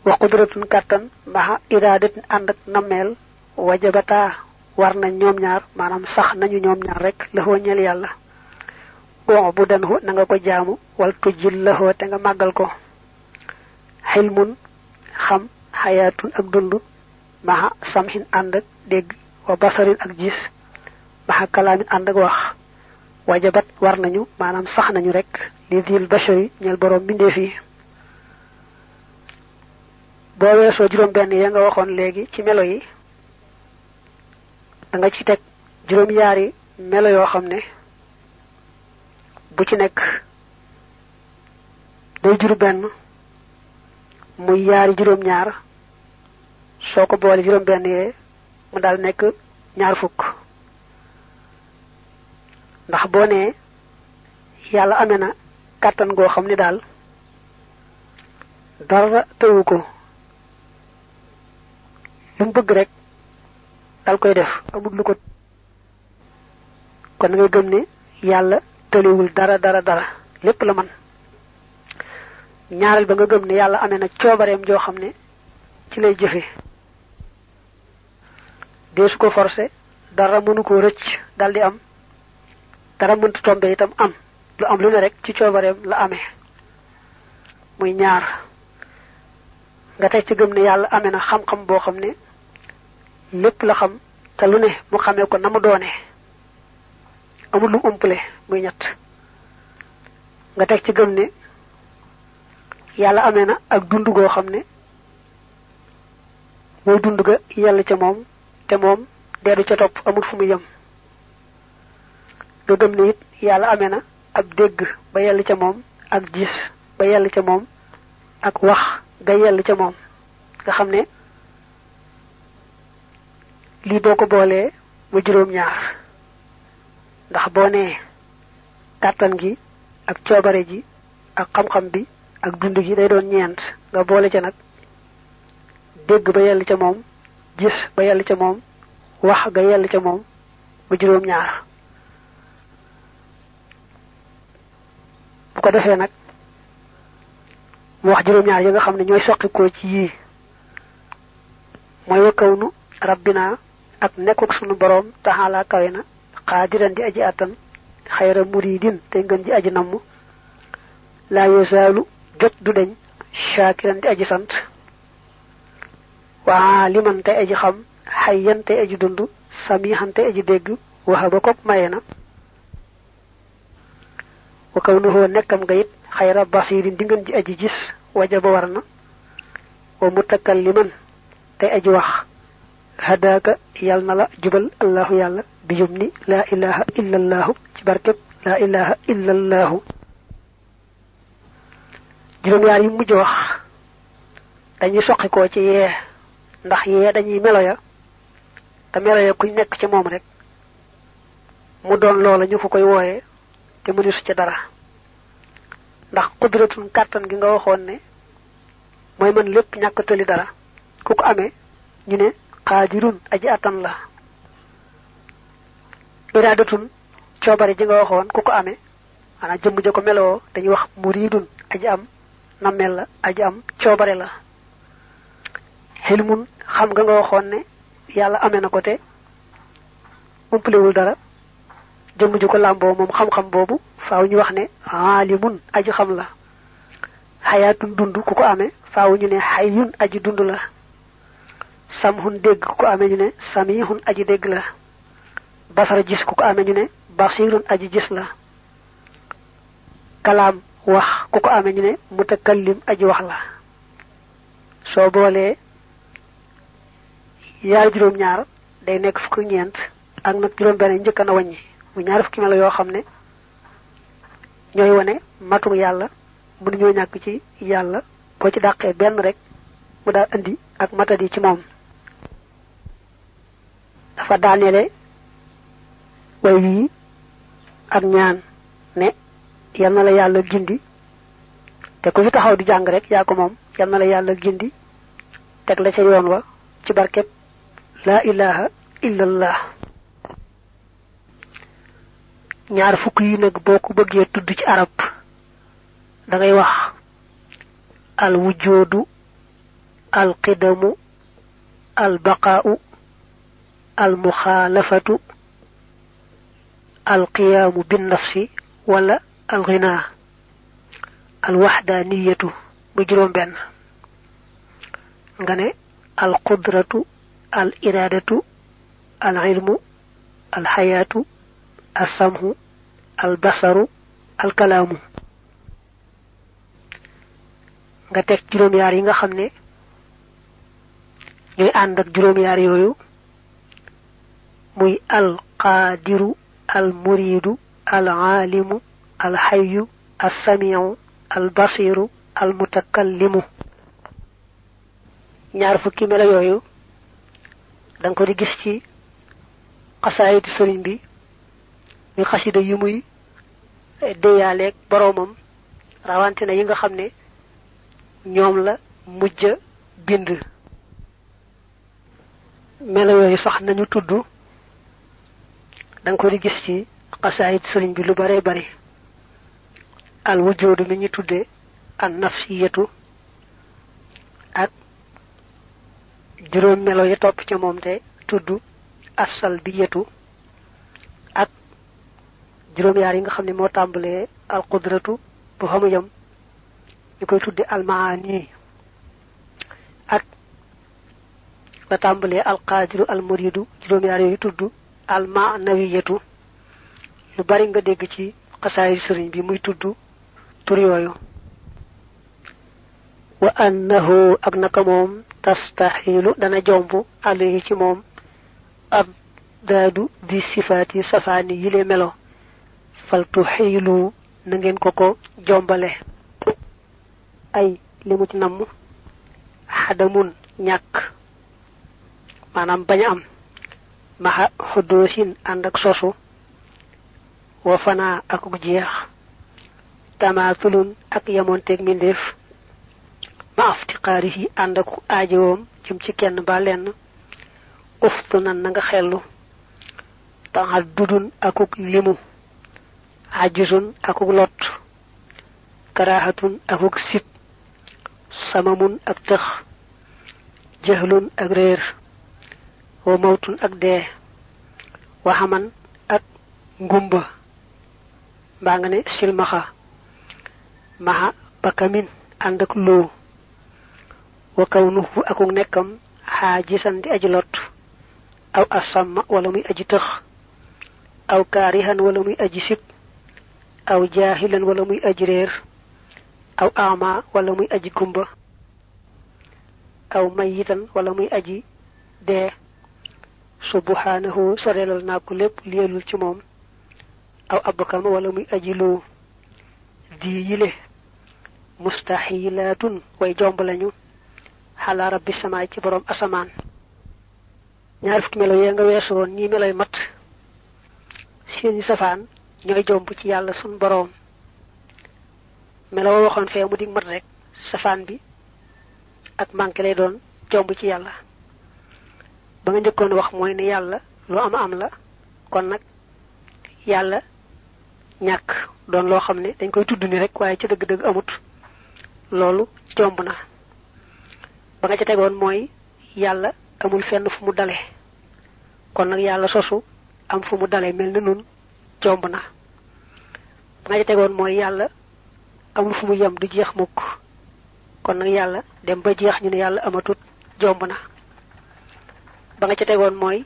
wa qudratun katan maha iradatin and ak namel wajabata war na ñoom ñaar manam sax nañu ñoom ñaar rek la ñeel yalla wa budanhu na nga ko jaamu wal tujil lahu te nga magal ko hilmun xam hayatun ak dundu maha samhin and ak deg wa basarin ak gis maha kalamin and ak wax wajabat war nañu manam sax nañu rek li dil bashari ñeel borom bindé fi bo wesso juroom ben ya nga waxon legi ci melo yi da nga ci tek juroom yaari melo yo xamne bu ci nek day juru ben muy yaari juroom ñaar soko boole juroom ben ye mu dal nek ñaar fukk ndax bo ne yalla amena katan go xamni dal dara tawuko lu bëgg rek dal koy def amul lu ko kon nga gëm ne yalla teliwul dara lepp la man ñaaral ba nga gëm ne yalla amena ciobareem jo xamne ci lay jëfé desu ko forcer dara mënu ko recc daldi am dara mëntu tombe itam am lu am lu ne rek ci ciobareem la amé muy ñaar nga tay ci gëm ne yalla amena xam-xam bo xamne lepp la xam ta lu ne mu xamé ko namu doone amul lu umpulé muy ñett nga tek ci gëm ne yalla amena ak dundu go xamne moy dundu ga yalla ca mom te mom deedu ca top amul fu mu yam nga gëm ne it yalla amena ak dégg ba yalla ca mom ak gis ba yalla ca mom ak wax ga yalla ca mom nga xamne li boko bolé mu juroom ñaar ndax bo né katan gi ak ciobare ji ak xam-xam bi ak dund gi day doon ñent nga bolé ca nak dégg ba yalla ca mom gis ba yalla ca mom wax ga yalla ca mom mu juroom ñaar bu ko defé nak wax juroom ñaar yi nga xamne ñoy soxi ko ci yi moy wakawnu rabbina ak nekuk sunu borom taala kawena qadiran di aji atan khayra muridin te ngeen ji aji namu la yusalu jot du deñ shakiran di aji sant wa liman te aji xam hayyan te aji dundu samihan te aji deg wahaba kok mayena wa kawnuhu nekam gayit khayra basirin di ngeen ji aji gis wajaba warna wa mutakalliman te aji wax hadaka yalna la jubal allah yalla bi yumni la ilaha illa allah ci barkep la ilaha illa allah juroom yaar yi mujj wax dañuy soxi ko ci ye ndax ye dañuy melo ya ta melo ya ku nekk ci mom rek mu doon loola ñu fu koy woyé te mënu su ci dara ndax qudratun katan gi nga waxon ne moy man lepp ñak tali dara ku ko amé ñu ne qadirun aji atan la iradatun ciobare ji nga waxon ku ko amé ana jëm je ko melo dañuy wax muridun aji am namel la aji am ciobare la hilmun xam nga waxon ne yalla amé na ko te umpulewul dara jëm ju ko lambo mom xam-xam bobu faaw ñu wax ne alimun aji xam la hayatun dundu ku ko amé faaw ñu ne hayyun aji dundu la samhun deg ku amé ñu ne samihun aji deg la basara gis ku ko amé ñu ne basirun aji gis la kalam wax ku ko amé ñu ne mutakallim aji wax la so bolé yaar juroom ñaar day nek fukk ñent ak nak juroom ben ñëk na wañi mu ñaar fukki melo yo xamne ñoy wone matu yalla mënu ñoo ñak ci yalla ko ci daqé ben rek mu da andi ak matadi ci mom dafa daanele way wi ak ñaan ne yal na la yalla gindi te ko fi taxaw di jang rek ya ko mom yal na la yalla gindi tek la ci yoon wa ci barkep la ilaha illa allah ñaar fukk yi nak boko bëgge tuddu ci arab da ngay wax al wujudu القدم البقاء المخالفة القيام بالنفس ولا الغناء الوحدانية بجروم بن غني القدرة الإرادة العلم الحياة السمع البصر الكلام nga tek juroom yaar yi nga xamne ñoy and ak juroom yaar yoyu muy al qadiru al muridu al alimu al hayyu as samiu al basiru al mutakallimu ñaar fukki melo yoyu dang ko di gis ci qasaayid serigne bi ñu xasida yu muy deyaleek boromam rawante na yi nga xamne ñoom la mujj bind melo yooyu sax nañu tudd danga ko di gis ci qasaayid sëriñ bi lu bare bare al wujudu mi ñu tudde an nafsiyatu ak juróom melo yi topp ca moom te tudd as-salbiyatu ak juróom yaar yi nga xam ne moo tàmbalee al qudratu bu xamu yam ñu koy tudde al maani ak la tàmbalee al qadiru al muridu juróom yaar yooyu tudd al maanawiyatu lu bari nga dégg ci xasaay sëriñ bi muy tudd tur yooyu wa annahu ak naka moom tastaxilu dana jomb alayhi ci moom ab daadu di sifaati safaani yile melo fal tuxilu na ngeen ko jombale ay limu ci namm xadamun ñàkk maanaam bañ am maxa xudoosin ànd ak sosu wa fana ak jeex tamaatulun ak yamonteeg mindeef ma aftiqaarihi ànd ak aajowoom jëm ci kenn ba lenn uftu nan na nga xellu taxaddudun akuk limu ajuzun akuk lot karahatun akuk sit samamun ak tëx jahlun ak réer wa mawtun ak dee waxaman ak ngumba mbaa nga ne silmaxa maha bakamin ànd ak loo wa kawnuhu akuk nekkam xaajisan di aji lot aw asamma wala muy aji tëx aw kaarihan wala muy aji sib aw jaahilan wala muy aji réer aw ama wala muy aji gumba aw mayitan wala muy aji dee subhanahu sorelal naa ko lépp liyelul ci moom aw abkama wala muy aji loo di yile mustahilatun way jomb lañu xala rabbi samaay ci borom asamaan ñaar fukki melo yee nga weesu woon ñi meloy mat seeni safaan ñooy jomb ci yàlla sun borom melo waxoon fee mu dig mat rek safaan bi ak manqué lay doon jomb ci yàlla ba nga njëkkoon wax mooy ne yàlla lu am la kon nag yàlla ñàkk doon loo xam ne dañ koy tudd ni rek waaye ci dëgg-dëgg amut loolu jomb na ba nga ca tegoon mooy yàlla amul fenn fu mu dale kon nag yàlla sosu am fu mu dale mel na nun jomb na ba nga ca tegoon mooy yàlla amul fu mu yem du jeex mukk kon nag yàlla dem ba jeex ñu ne yàlla amatut jomb na ba nga ca tegoon mooy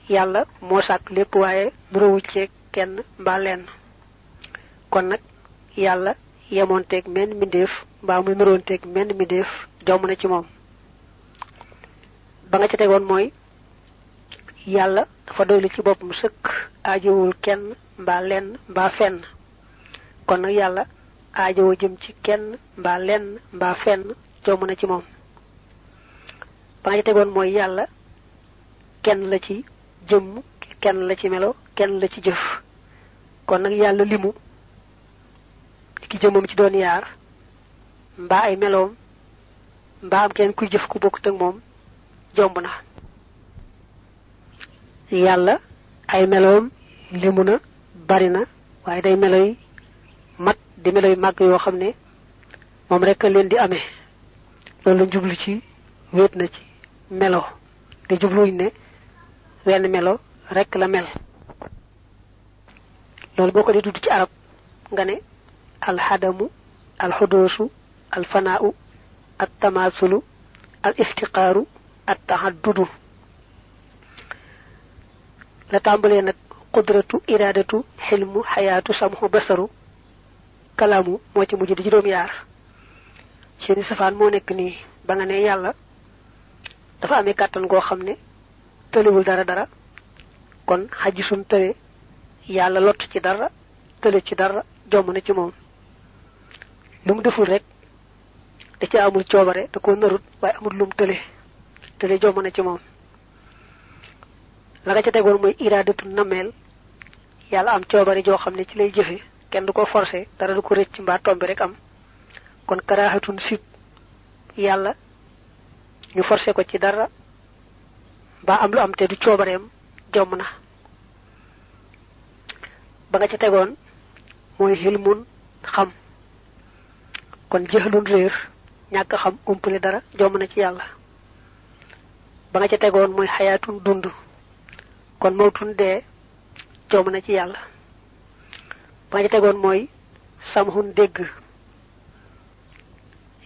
yàlla moo sàkk lépp waaye nurowu ci kenn mbaa lenn kon nag yàlla yemoonteeg menn mindeef mbaa muy nuroonteeg menn mindeef jomb na ci moom ba nga ca tegoon mooy yàlla dafa doylu ci boppam sëkk aajowul kenn mbaa lenn mbaa fenn kon nag yàlla aajowo jëm ci kenn mbaa lenn mbaa fenn jomb na ci moom ba nga ca tegoon mooy yàlla kenn la ci jëmm kenn la ci melo kenn la ci jëf kon nag yàlla limu ki jëmmam ci doon yaar mbaa ay meloom mbaa am kenn kuy jëf ku bokkut ak moom jomb na yàlla ay meloom limu na bari na waaye day meloy mat di meloy màgg yoo xam ne moom rek leen di amee loolu la jublu ci wéet na ci melo te jubluñ ne wenn melo rek la mel loolu boo ko di tudd ci arab nga ne alxadamu alxudoosu alfanaau altamasulu al iftiqaaru attaxaddudu la tàmbalee nag qudratu iradatu xilmu xayaatu samxu basaru kalaamu moo ci mujj di juróom yaar seeni safaan moo nekk nii ba nga ne yàlla dafa amee kàttan goo xam ne tëlewul dara kon xaji sun tële yàlla lott ci dara tële ci dara jomm na ci moom lu mu deful rek da ci amul coobare da ko narut waaye amul lum tële jomm na ci moom la nga ca tegoon mooy iradatu nameel yàlla am coobare joo xam ne ci lay jëfe kenn du ko forcé dara du ko rëcc mbaa tombi rek am kon karaahatun sib yàlla ñu forcé ko ci dara mbaa am lu am te du coobareem jomm na ba nga ca tegoon mooy xilmun xam kon jëxlun réer ñàkk xam umpale dara jomm na ci yàlla ba nga ca tegoon mooy xayaatun dund kon mawtun dee jomm na ci yàlla ba nga ca tegoon mooy samhun dégg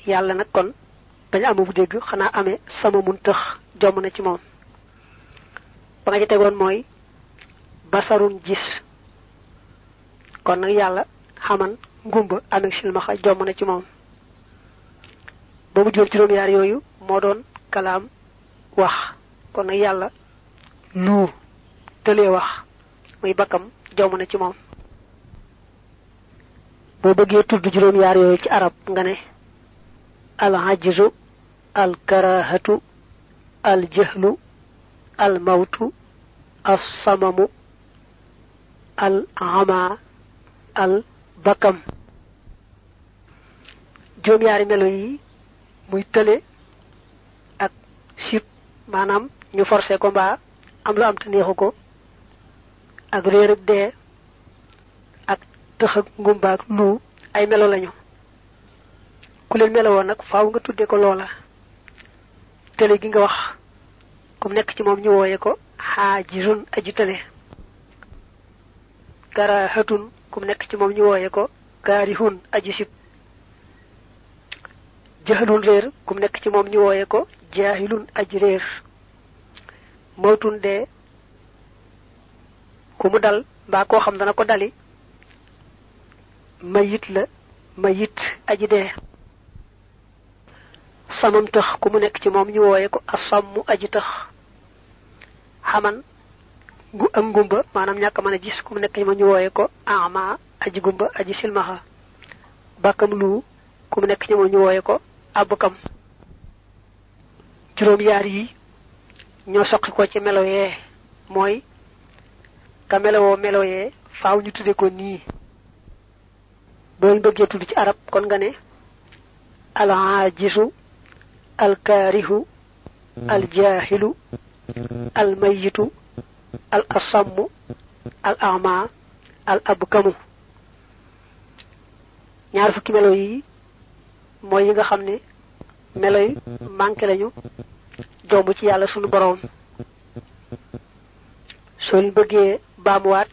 yàlla nag kon bañ amu bu dégg xanaa amee sama mun tëx jomm na ci moom ba nga ca tegoon mooy basarun gis kon nag yàlla xaman ngumba amee silmaxa jomm na ci moom ba mu jël juróom yaar yooyu moo doon kalaam wax kon nag yàlla lu tëlee wax muy bakkam jomm na ci moom boo bëggee tudd juróom yaar yooyu ci arab nga ne al ajzu al karahatu al jahlu al mawtu as samamu al ama al bakam juróom yaari melo yi muy tële ak sib maanaam ñu forcé ko mbaa am lu am te neexu ko ak réer ak dee ak tëx ak ngumba ak lu ay melo lañu ku leen melowoo nag faaw nga tudde ko loola tële gi nga wax kum nekk ci moom ñu wooye ko xaajizun aju tële karahatun kum nekk ci moom ñu wooye ko kaarihun aju sib jahlun réer kum nekk ci moom ñu wooye ko jaahilun aji réer mawtun dee ku mu dal mbaa koo xam dana ko dali mayit la mayit aji dee samam tëx ku mu nekk ci moom ñu wooye ko asammu aji tëx xaman ak ngumba maanaam ñàkk mën a gis ku mu nekk ci moom ñu wooye ko ama aji gumba aji silmaxa bakkam lu ku mu nekk ci moom ñu wooye ko abukam juróom yaar yi ñoo soqi ko ci melo yee mooy ka melowoo melo yee faaw ñu tudde ko nii boo bëggee tudd ci arab kon nga ne al ajisu al kaarihu al jaahilu al mayitu al asammu al ama al abkamu ñaar fukki melo yi mooy yi nga xam ne melo yi manqué lañu jomb ci yàlla sunu boroom soo leen bëggee baamuwaat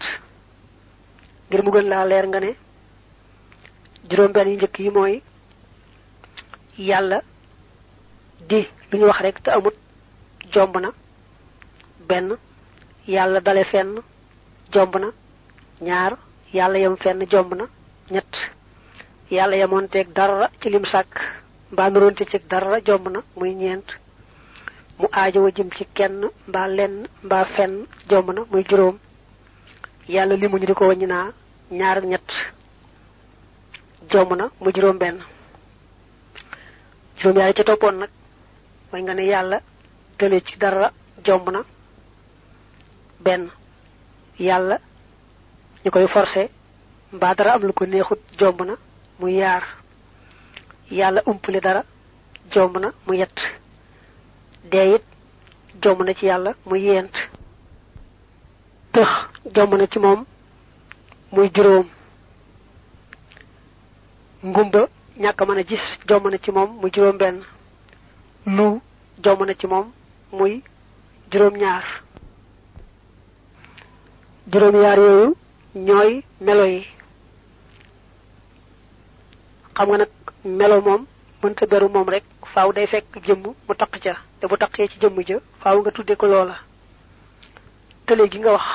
ngir mu gën laa leer nga ne juróom benn yu njëkk yi mooy yàlla di lu ñu wax rek te amut jomb na benn yàlla dale fenn jomb na ñaar yàlla yem fenn jomb na ñett yàlla yemoonteeg dara ci lim sàkk mbaa nuroonte ci dara jomb na muy ñeent mu aajowa jëm ci kenn mbaa lenn mbaa fenn jomb na muy juróom yàlla li mu ñu di ko wàññi naa ñaar ak ñett jomb na mu juróom benn juróom yaari ca toppoon nag mooy nga ne yàlla tële ci dara jomb na benn yàlla ñu koy forcé mbaa dara am lu ko neexut jomb na mu yaar yàlla umpale dara jomb na mu yett dee it jomb na ci yàlla mu yent tëx jomb na ci moom muy juróom ngumba ñàkk mën a gis jomb na ci moom muy juróom benn lu jom na ci moom muy juróom-ñaar juróom-ñaar yooyu ñooy melo yi xam nga nag melo moom mënta beru moom rek faaw day fekk jëmm mu taq ca te bu taqee ci jëmm ja faaw nga tudde ko loola tële gi nga wax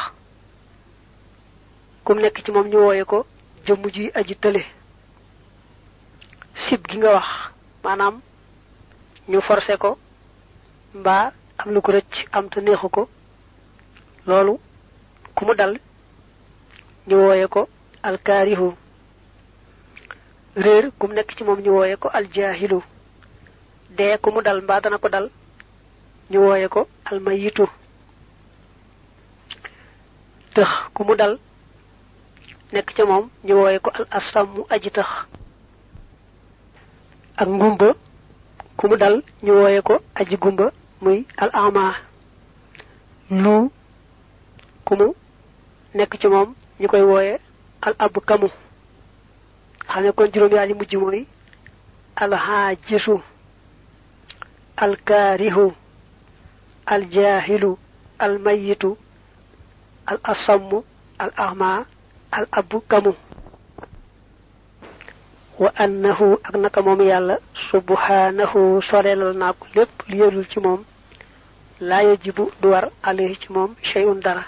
kum nekk ci moom ñu wooye ko jëmm ji aji tële sib gi nga wax maanaam ñu forcé ko mbaa am lu ko rëcc am te neexu ko loolu ku mu dal ñu wooye ko alkaarihu réer kum nekk ci moom ñu wooye ko aljaahilu dee ku mu dal mbaa dana ko dal ñu wooye ko almayitu tëx ku mu dal nekk ca moom ñu wooye ko al asammu aji tëx ak ngumba ku mu dal ñu wooye ko aji gumba muy al ama lu ku mu nekk ci moom ñu koy wooye al ab kamu xam ne kon juróom-yaar yi mujj mooy al haajisu al kaarihu al jaahilu al mayitu al asammu al ama al abu kamu wa annahu ak naka moom yàlla subhanahu sorelal naa ko lépp li yelul ci moom laa yajibu du war alayhi ci moom shay'un dara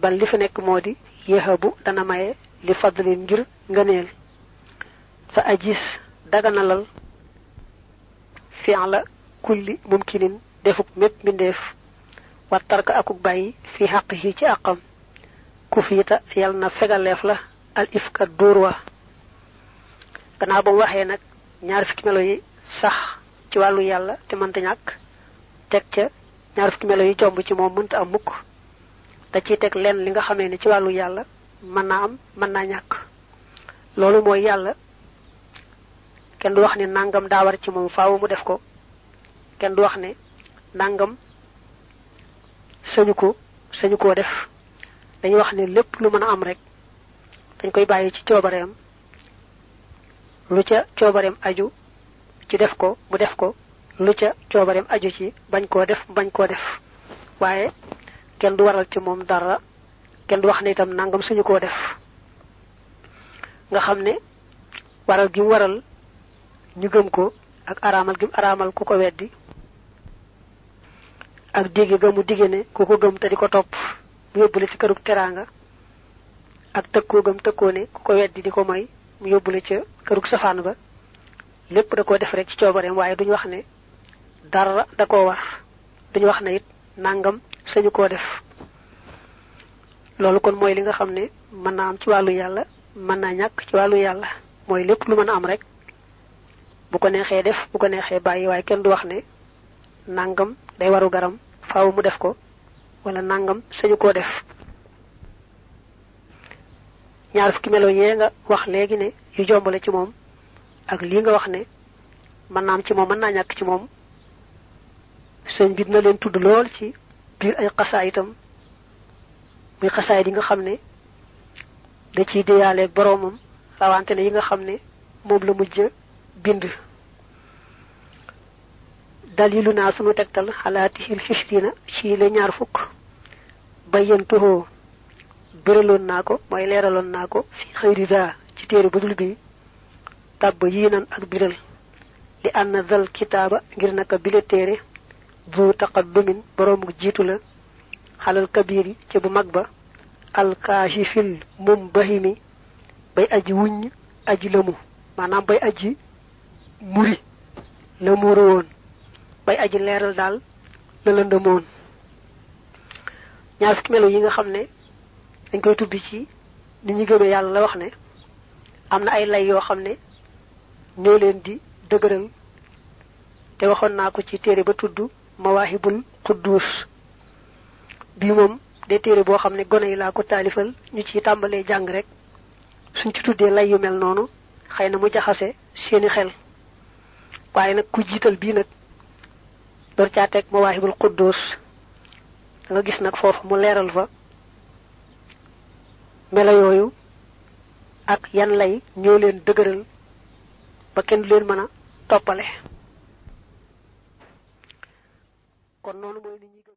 bal li fa nekk moo di yahabu dana maye li fadlin ngir ngëneel fa ajis daganalal fi'la kulli mumkinin defuk mépp mbindeef wa tarka akuk bàyyi fi xaqihi ci àqam ku fiita yal na fegaleef la al ifka dóor wa gannaaw ba mu waxee nag ñaar fukki melo yi sax ci wàllu yàlla te mënta ñàkk teg ca ñaar fukki melo yi jomb ci moom mënta am mukk da ciy teg lenn li nga xamee ne ci wàllu yàlla mën naa am mën naa ñàkk loolu mooy yàlla kenn du wax ne nangam daa war ci moom faaw mu def ko kenn du wax ne nangam sañu koo def dañuy wax ne lépp lu mën a am rek dañ koy bàyyi ci coobareem lu ca coobareem aju ci def ko mu def ko lu ca coobareem aju ci bañ koo def waaye kenn du waral ci moom dara kenn du wax ne itam nangam suñu koo def nga xam ne waral gi mu waral ñu gëm ko ak araamal gi mu araamal ku ko weddi ak digge ga mu digge ne ku ko gëm te di ko topp mu yóbbule ci kërug teraanga ak tëkkoo gëm tëkkoo ne ku ko weddi di ko moy mu yóbbule ca kërug safaan ba lépp da koo def rek ci coobareem waaye duñu wax ne dara da koo war duñu wax ne it nangam sañu koo def loolu kon mooy li nga xam ne mën naa am ci wàllu yàlla mën naa ñàkk ci wàllu yàlla mooy lépp lu mën a am rek bu ko neexee def bu ko neexee bàyyi waaye kenn du wax ne nangam day waru garam faaw mu def ko wala nangam sañu koo def ñaar fukki melo yee nga wax léegi ne yu jombale ci moom ak lii nga wax ne mën naa am ci moom mën naa ñàkk ci moom sëñ bi dina leen tudd lool ci biir ay xasaay itam muy xasaay yi nga xam ne da ciy déyaaleeg boroomam rawante ne yi nga xam ne moom la mujj bind dalilu naa sunu tegtal xalaatihil xishrina ci la ñaar fukk bayyantuhoo bëraloon naa ko mooy leeraloon naa ko fi xëyri za ci téere budul bi tàbb yii nan ak biral li ànd zal kitaaba ngir naka bile téere bu taqaddumin boroomu jiitu la xalal kabiri ci bu mag ba alkaashifil mum bahimi bay aji wuññ aji lëmu maanaam bay aji muri la muuru woon bay aji leeral daal la lëndëmoon ñaar fukki melo yi nga xam ne dañ koy tudd ci ni ñu gëmee yàlla la wax ne am na ay lay yoo xam ne ñoo leen di dëgëral te waxoon naa ko ci téere ba tudd mawaahibul quddus bii moom de téere boo xam ne gone yi laa ko taalifal ñu ci tàmbalee jàng rek suñ ci tuddee lay yu mel noonu xëy na mu jaxase seeni xel waaye nag ku jiital bii nag door caa teg mawaahibul quddus da nga gis nag foofu mu leeral fa melo yooyu ak yan lay ñoo leen dëgëral ba kenn du leen mën a toppale kon noonu mooy ni ñi